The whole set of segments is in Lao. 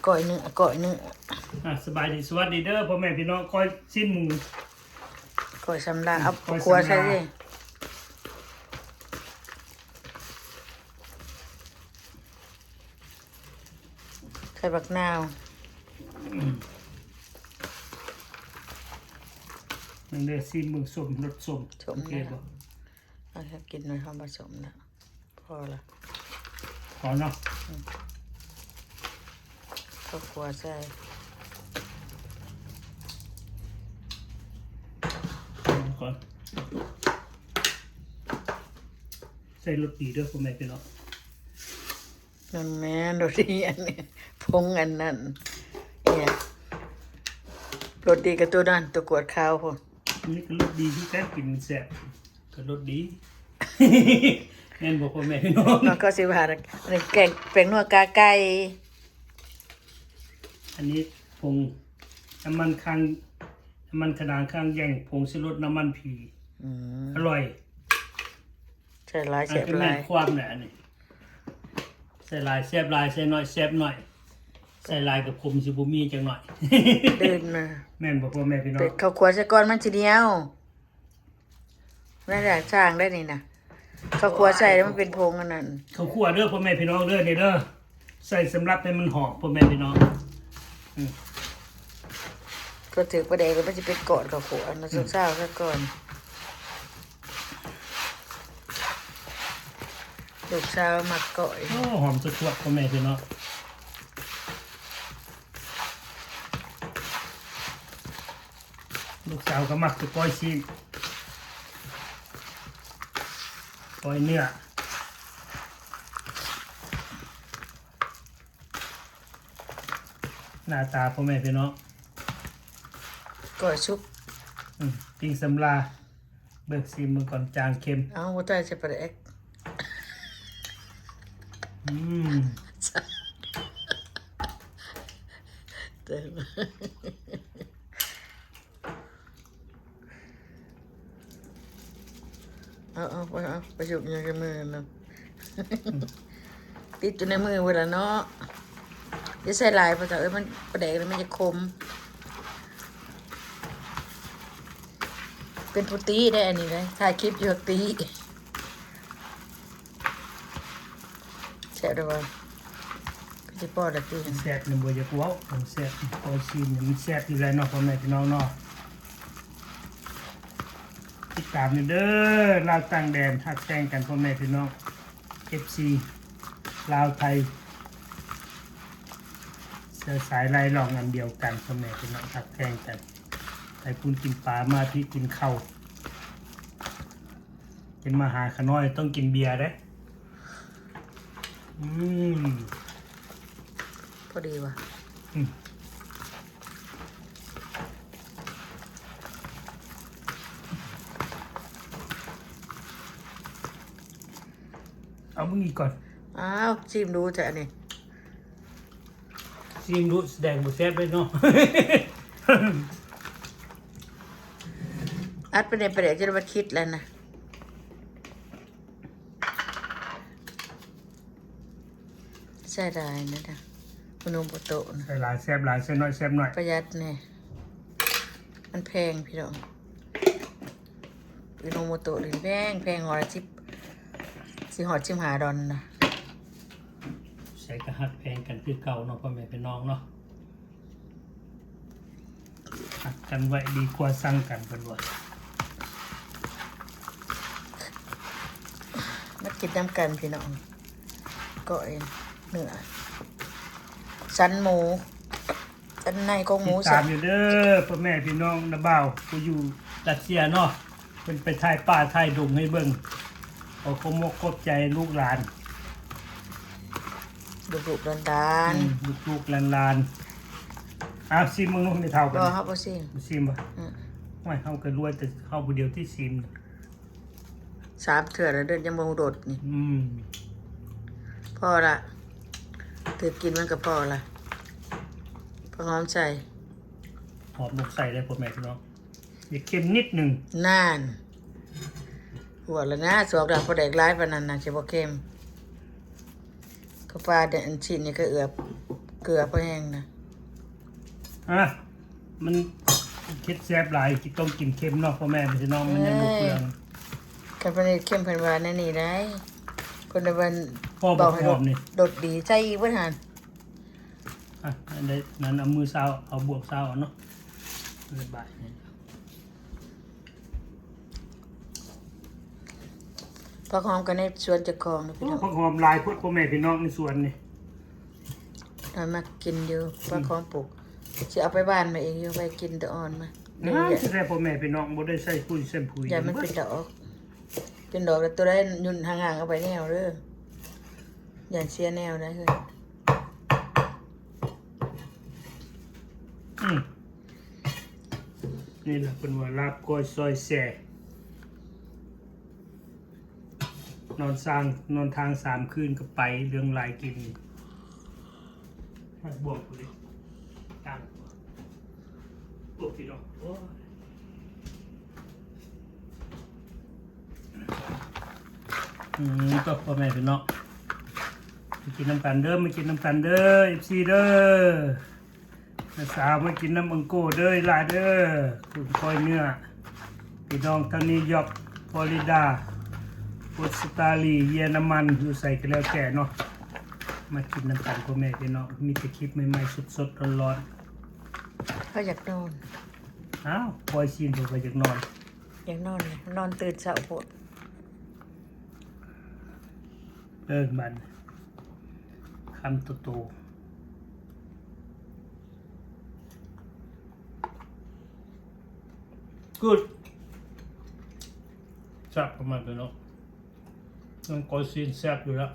ກ້ອຍເນື້ອ ກ້ອຍເນື້ອ ອ່ະ ສະບາຍດີ ສະຫວັດດີເດີພໍ່ແມ່ພີ່ນ້ອງ ກ້ອຍຊີ້ນໝູ ກ້ອຍສຳລາ ເອົາ ກ້ອຍ ຂົ້ວໃສ່ ສຳລາ ເດ້ ໃສ່ບັກນາວ ອືມ ມັນເດີ ຊີມເບິ່ງ ສົ້ມ ລົດສົ້ມ ສົ້ມ ໂອເຄ ແລ້ວ ບໍ່? ເອົາ ກິນໜ້ອຍ ເຮົາບໍ່ສົ້ມແລ້ວ ພໍລະ ພໍເນາະ ອືມ ເຂົ້າຂົ້ວໃສ່ ກ່ອນ ໃສ່ລົດດີເດີພໍ່ແມ່ພີ່ນ້ອງ ນັ້ນແມ່ນ ລົດດີ ອັນນີ້ ຜົງອັນນັ້ນ ອີຫຍັງ ລົດດີກັບໂຕນັ້ນ ໂຕກວດຄາວພຸ້ນ ອັນນີ້ກໍລົດດີຄືກັນ ກິນແຊບ ກໍລົດດີ ແມ່ນບໍ່ພໍ່ແມ່ພີ່ນ້ອງ ມັນກໍຊິວ່າ ອັນນີ້ແກງແປ້ງນົວກາໄກ່ ອັນນີ້ຜົງນ້ຳມັນຄາງ ນ້ຳມັນຂະໜາງຄາງແຢງ ຜົງຊູລົດ ນ້ຳມັນຜີ ອືມ ອະລ່ອຍ ໃສ່ຫຼາຍແຊບຫຼາຍ ອັນນີ້ຄືແມ່ນຄວາມແຫຼະ ອັນນີ້ ໃສ່ຫຼາຍແຊບຫຼາຍ ໃສ່ໜ້ອຍແຊບໜ້ອຍ ໃສ່ຫຼາຍກໍຂົມຊິບໍ່ມີຈັກໜ້ອຍ ເດີນມາ ແມ່ນບໍ່ພໍ່ແມ່ພີ່ນ້ອງ ເປັດເຂົ້າຂົ້ວໃສ່ກ່ອນ ມັນຊິໜຽວ ນັ້ນແຫຼະ ຊ່າງໄດ້ນີ້ນະ ເຂົ້າຂົ້ວໃສ່ແລ້ວມັນເປັນຜົງອັນນັ້ນ ເຂົ້າຂົ້ວເດີພໍ່ແມ່ພີ່ນ້ອງເດີ ນີ້ເດີ ໃສ່ສຳລັບໃຫ້ມັນຫອມພໍ່ແມ່ພີ່ນ້ອງ ອືມ ກໍຖືກປາແດກແລ້ວມັນຊິເປັນກ້ອນເຂົ້າຂົ້ວ ອັນນັ້ນ ອືມ ເຊົ້າໆ ຊະກ່ອນ ລູກສາວມັກກ້ອຍ ໂອ້ ຫອມສະທວດພໍ່ແມ່ພີ່ນ້ອງ ລູກສາວກໍມັກແຕ່ກ້ອຍຊີ້ນ ກ້ອຍເນື້ອ ໜ້າຕາພໍ່ແມ່ພີ່ນ້ອງ ກ້ອຍສຸກ ອືມ ປີ້ງສຳລາ ເບິ່ງ ຊີມເບິ່ງກ່ອນ ຈາງເຄັມ ເອົາ ບໍ່ໃສ່ປາແດກ ອືມ ເອົາ ເອົາ ໄປ ເອົາ ໄປຢຸບຫຍັງໃນມືນັ້ນ ຕິດຢູ່ໃນມືພຸ້ນລະເນາະ ຢ່າໃສ່ຫຼາຍ ເພາະວ່າ ເອີ ມັນ ປາແດກນີ້ມັນຈະຂົມ ເປັນຜູ້ຕິໄດ໋ ອັນນີ້ໄດ໋ ຖ່າຍຄລິບຢູ່ຕິ ແຊບເດີວ່າ ຄືຊິພໍລະຕິ ແຊບນີ້ບໍ່ຢາກເວົ້າ ແຊບ ຂໍຊີມນີ້ມັນແຊບຢູ່ແລ້ວເນາະ ພໍ່ແມ່ພີ່ນ້ອງເນາະ ຕິດຕາມແດ່ເດີ ລາວຕ່າງແດນ ຮັກແພງກັນ ພໍ່ແມ່ພີ່ນ້ອງ ເອັຟຊີ ລາວໄທ ເຊື້ອສາຍລາຍລອງອັນດຽວກັນ ພໍ່ແມ່ພີ່ນ້ອງ ຮັກແພງກັນ ໄປພຸ້ນກິນປາ ມາພີ້ກິນເຂົ້າ ເປັນມະຫາຂະນ້ອຍຕ້ອງກິນເບຍເດ້ ອືມ ພໍດີວ່າ ອືມ ເອົາເບິ່ງອີກກ່ອນ ອ້າວ ຊີມດູແທ້ອັນນີ້. ຊີມດູ ສະແດງບໍ່ແຊບເລີຍເນາະ ອັດໄປໃນປາແດກ ຈົນວ່າຄິດແລ້ວນະ ໃສ່ຫຼາຍນະ ອາໂນໂມໂຕະນະ ໃສ່ຫຼາຍແຊບຫຼາຍ ໃສ່ໜ້ອຍແຊບໜ້ອຍ ປະຢັດແດ່ ມັນແພງພີ່ນ້ອງ. ອາໂນໂມໂຕະນີ້ແພງ ແພງ ຮ້ອຍສິບ ຊິຮອດສິບຫ້າດອນນະ ໃສກໍຮັກແພງກັນຄືເກົ່າເນາະ ພໍ່ແມ່ພີ່ນ້ອງເນາະ ຮັກກັນໄວ້ດີກວ່າຊັງກັນ ເພິ່ນວ່າ ມາກິນນຳກັນພີ່ນ້ອງ ກ້ອຍເນື້ອ ສັນໝູ ອັນໃນຂອງໝູ ຕິດຕາມຢູ່ເດີ ພໍ່ແມ່ພີ່ນ້ອງນະບ່າວ ຜູ້ຢູ່ຣັດເຊຍເນາະ ເພິ່ນໄປຖ່າຍປ່າຖ່າຍດົງໃຫ້ເບິ່ງ ຂໍຂອບມົກຂອບໃຈລູກຫຼານ ລູກໆຫຼານໆ ອືມ ລູກໆຫຼານໆ ເອົາຊີມເບິ່ງລູກ ແມ່ເຖົ້າ ບໍ່ ເຮົາບໍ່ຊີມ ບໍ່ຊີມບໍ່? ອືມ ໂອ້ຍ ເຮົາກໍລວຍແຕ່ເຮົາຜູ້ດຽວທີ່ຊີມ. ສາມເທື່ອແລ້ວເດີ ຍັງບໍ່ຮູ້ລົດນີ້ ອືມ ພໍລະ ຖືກກິນມັນກໍພໍລະ ພໍຫອມໃສ່ ຫອມລົງໃສ່ເລີຍ ພໍ່ແມ່ພີ່ນ້ອງ ຢາກເຄັມນິດໜຶ່ງ ນັ້ນ ຫົວລະນະ ສອກດາກ ພໍແດກຫຼາຍປານນັ້ນນະ ຊິບໍ່ເຄັມ ກໍປາແດນຊິນນີ້ກໍເອືອບ ເກືອພໍແຮງນະ. ອ່ະ ມັນເຜັດແຊບຫຼາຍ ຕ້ອງກິນເຄັມເນາະ ພໍ່ແມ່ພີ່ນ້ອງ ມັນຍັງບໍ່ເປືອງ. ເອີ ຄັນເພິ່ນເຮັດເຄັມເພິ່ນວ່າແນວນີ້ໄດ໋ ເພິ່ນວ່າ ພໍບໍ່ ເວົ້າໃຫ້ລົດ ລົດດີ ໃສ່ອີກເບິດຫັ້ນ. ອ່ະ ອັນໃດນັ້ນເອົາມືຊາວ ເອົາບວກຊາວເອົາເນາະ ລະບາຍ. ຜັກຫອມກໍໃນສວນເຈົ້າຂອງນີ້ພີ່ນ້ອງ. ໂອ້ ຜັກຫອມຫຼາຍໂພດ ພໍ່ແມ່ພີ່ນ້ອງ ໃນສວນນີ້ ຂ້ອຍມັກກິນຢູ່. ອືມ ຜັກຫອມປູກ ຊິເອົາໄປຫວ່ານມາເອງຢູ່ ໄວ້ກິນແຕ່ອ່ອນມາ. ງາມແທ້ໆ ພໍ່ແມ່ພີ່ນ້ອງ ບໍ່ໄດ້ໃສ່ປຸ໋ຍແຊມປຸ໋ຍ ຢ້ານມັນເປັນດອກ ເປັນດອກ ແລ້ວໂຕໃດຫຍຸ້ນຫ່າງໆ ເອົາໄປແນວເດີ ຢ້ານເສຍແນວໄດ໋ເຮີ້ຍ. ອືມ ນີ້ລະເພິ່ນວ່າລາບກ້ອຍຊອຍແຊ ນອນສ້າງ ນອນທາງສາມຄືນກໍໄປ ເລື່ອງຫຼາຍກິນ. ໃຫ້ບວກພຸ້ນເດ້ ຕັ້ງ ໂອ້ ພີ່ນ້ອງ ໂອ້ຍ. ອືມ ກໍພໍ່ແມ່ພີ່ນ້ອງ ມາກິນນຳກັນເດີ ມາກິນນຳກັນເດີ ເອັຟຊີ ເດີ. ນ້າສາວມາກິນນຳອັງໂກເດີ ອີຫຼາເດີ ກຸ້ງກ້ອຍເນື້ອ ພີ່ນ້ອງທາງນິວຢອກ ຟລໍຣິດາ ອົດສະຕາລີ ເຢຍລະມັນ ຢູ່ໃສກໍແລ້ວແຕ່ເນາະ ມາກິນນຳກັນ ພໍ່ແມ່ພີ່ນ້ອງ. ມີແຕ່ຄລິບໃໝ່ໆ ສົດໆ ຮ້ອນໆ. ຂ້ອຍຢາກນອນ. ອ້າວ ປ່ອຍຊີນ ເພິ່ນວ່າຢາກນອນ ຢາກນອນ ນອນຕື່ນເຊົ້າໂພດ. ເອີ ບັດ ຄຳໂຕໆ ກຸດ ແຊບປະມານນີ້ເນາະ. ມັນກໍຊີ້ນແຊບຢູ່ລະ.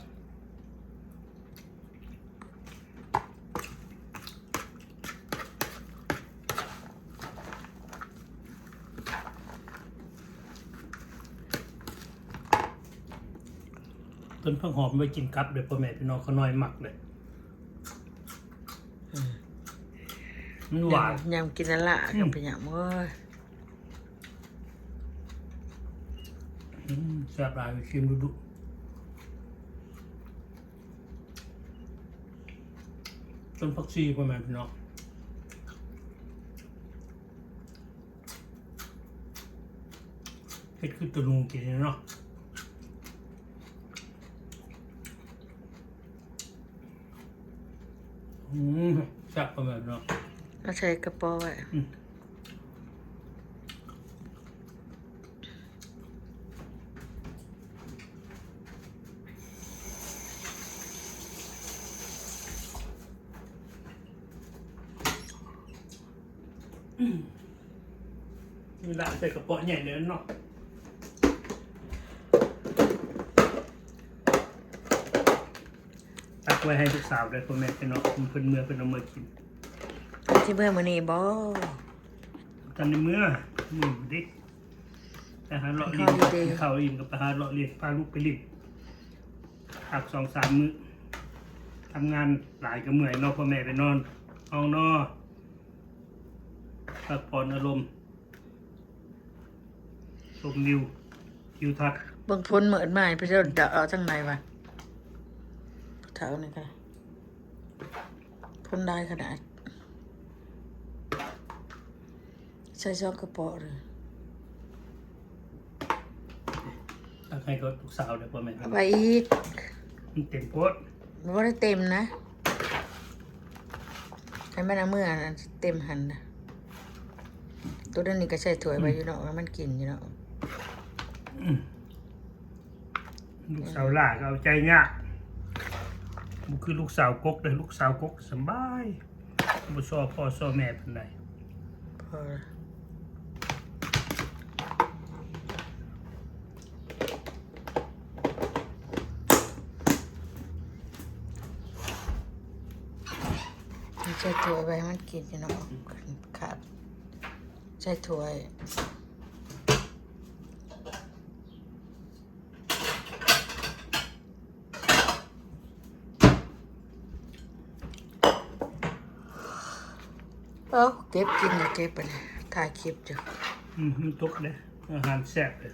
ຕົ້ນຜັກຫອມໄວ້ກິນກັບເດີ້ ພໍ່ແມ່ພີ່ນ້ອງ ຂ້ານ້ອຍມັກເດ້. ອືມ ມັນຫວານ ຍຳ ຍຳກິນລະລະ ອືມ ກັບໄປຍຳ ໂອ້ຍ. ອືມ ແຊບຫຼາຍ ຊິມດຸໆ. ຕົ້ນຜັກຊີ ພໍ່ແມ່ພີ່ນ້ອງ ເຮັດຄືຕົວໜູກິນເນາະ. ອືມ ແຊບປະມານເນາະ ເອົາໃສ່ກະເປາະໄວ້. ອືມ ອືມ ນີ້ລະ ໃສ່ກະເປາະໃຫຍ່ເລີຍເນາະ. ຕັກໄວ້ໃຫ້ລູກສາວໄດ້ ພໍ່ແມ່ພີ່ນ້ອງ ເພິ່ນເມືອ ເພິ່ນເອົາເມືອກິນ. ເພິ່ນຊິເມືອມື້ນີ້ບໍ່? ບໍ່ທັນໄດ້ເມືອ ມື້ນີ້ເດ້ ໄປຫາເລາະຫຼິ້ນ ກິນເຂົ້າອີ່ມກໍໄປຫາເລາະຫຼິ້ນ ພາລູກໄປຫຼິ້ນ ພັກສອງສາມມື້. ທຳງານຫຼາຍກໍເມື່ອຍເນາະ ພໍ່ແມ່ພີ່ນ້ອງເນາະ. ພັກຜ່ອນອາລົມ ຊົມວິວທິວທັດ. ເບິ່ງຝົນມືດມາ ໄປເຈົ້າຈະເອົາທາງໃດວະ ເຖົ້ານີ້ກະ ຜົນຫຼາຍຂະໜາດ ໃສ່ສອງກະເປາະເລີຍ. ຕັກໃຫ້ກໍລູກສາວເດີ ພໍ່ແມ່ ເອົາໄປອີກ ມັນເຕັມໂພດ. ບໍ່ໄດ້ເຕັມນະ ໃຫ້ມັນເອົາເມືອເຕັມຫັ້ນນະ. ໂຕນັ້ນນີ້ກໍໃສ່ຖ້ວຍໄວ້ຢູ່ເນາະ ອືມ ໃຫ້ມັນກິນຢູ່ເນາະ. ອືມ ລູກສາວຫຼ້າກໍເອົາໃຈຍາກ ບໍ່ຄືລູກສາວກົກເດີ ລູກສາວກົກສະບາຍ ບໍ່ຊໍ່ພໍ່ຊໍ່ແມ່ປານໃດ. ພໍລະ ໃສ່ຖ້ວຍໄວ້ໃຫ້ມັນກິນຢູ່ເນາະ ອືມ ຂາດ ໃສ່ຖ້ວຍ. ເອົາ ເກັບກິນ ເກັບໄປ ຖ່າຍຄລິບຢູ່. ອືມ ມັນຕົກເດ້ ອາຫານແຊບເດ້.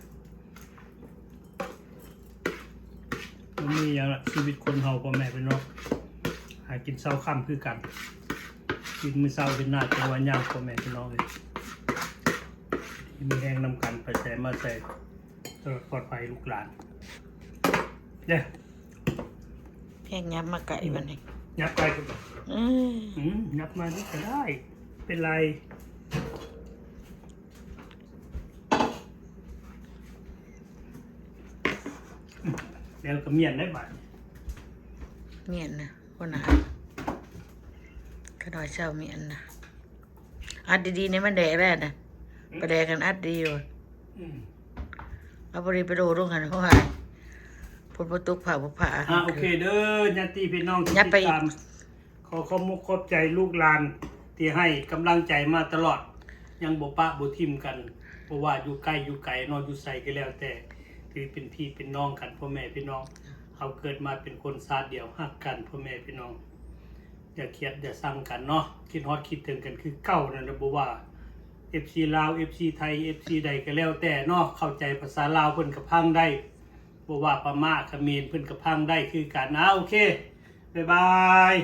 ບໍ່ມີຫຍັງລະ ຊີວິດຄົນເຮົາ ພໍ່ແມ່ພີ່ນ້ອງ ຫ ຫາກິນເຊົ້າຄ່ຳຄືກັນ ກິນມື້ເຊົ້າເຮັດນາ ຈັ່ງວ່າຍາມ ພໍ່ແມ່ພີ່ນ້ອງເອີຍ ມີແຮງນຳກັນ ໄປໃສມາໃສ ຕະຫຼອດປອດໄພລູກຫຼານເດີ. ແພງ ຫຍັບມາໃກ້ບັດນີ້ ຫຍັບໃກ້ ອືມ ຫຍັບມານີ້ກໍໄດ້ ເປັນໄລ. ແລ້ວກໍມ້ຽນໄດ້ບາດນີ້ ມ້ຽນນະ ຄົນນະ ຂະນ້ອຍເຊົາມ້ຽນນະ ອັດດີໆ ໃນມັນແດກແລ້ວນະ ປາແດກຫັ້ນອັດດີຢູ່ ອືມ ເອົາບໍ່ໄດ້ໄປໂດດລົງຫັ້ນ ເພາະວ່າຝົນບໍ່ຕົກ ຟ້າບໍ່ຜ່າ. ອ່າ ໂອເຄເດີ ຍາດຕິພີ່ນ້ອງທີ່ຕິດຕາມ ຂໍຂອບມຸກຂອບໃຈລູກຫຼານທີ່ໃຫ້ກຳລັງໃຈມາຕະຫຼອດ ຍັງບໍ່ປະບໍ່ຖິ້ມກັນ ບໍ່ວ່າຢູ່ໃກ້ຢູ່ໄກເນາະ ຢູ່ໃສກໍແລ້ວແຕ່ ຖືເປັນພີ່ເປັນນ້ອງກັນ ພໍ່ແມ່ພີ່ນ້ອງ ເຮົາເກີດມາເປັນຄົນຊາດດຽວ ຮັກກັນ ພໍ່ແມ່ພີ່ນ້ອງ ຢ່າຄຽດຢ່າຊັງກັນເນາະ ຄິດຮອດຄິດເຖິງກັນຄືເກົ່ານັ້ນແຫຼະ ບໍ່ວ່າເອັຟຊີລາວ ເອັຟຊີໄທ ເອັຟຊີໃດກໍແລ້ວແຕ່ເນາະ ເຂົ້າໃຈພາສາລາວເພິ່ນກໍຟັງໄດ້ ບໍ່ວ່າພະມ້າຂະເໝນເພິ່ນກໍຟັງໄດ້ຄືກັນ. ອ່າ ໂອເຄ ບາຍບາຍ.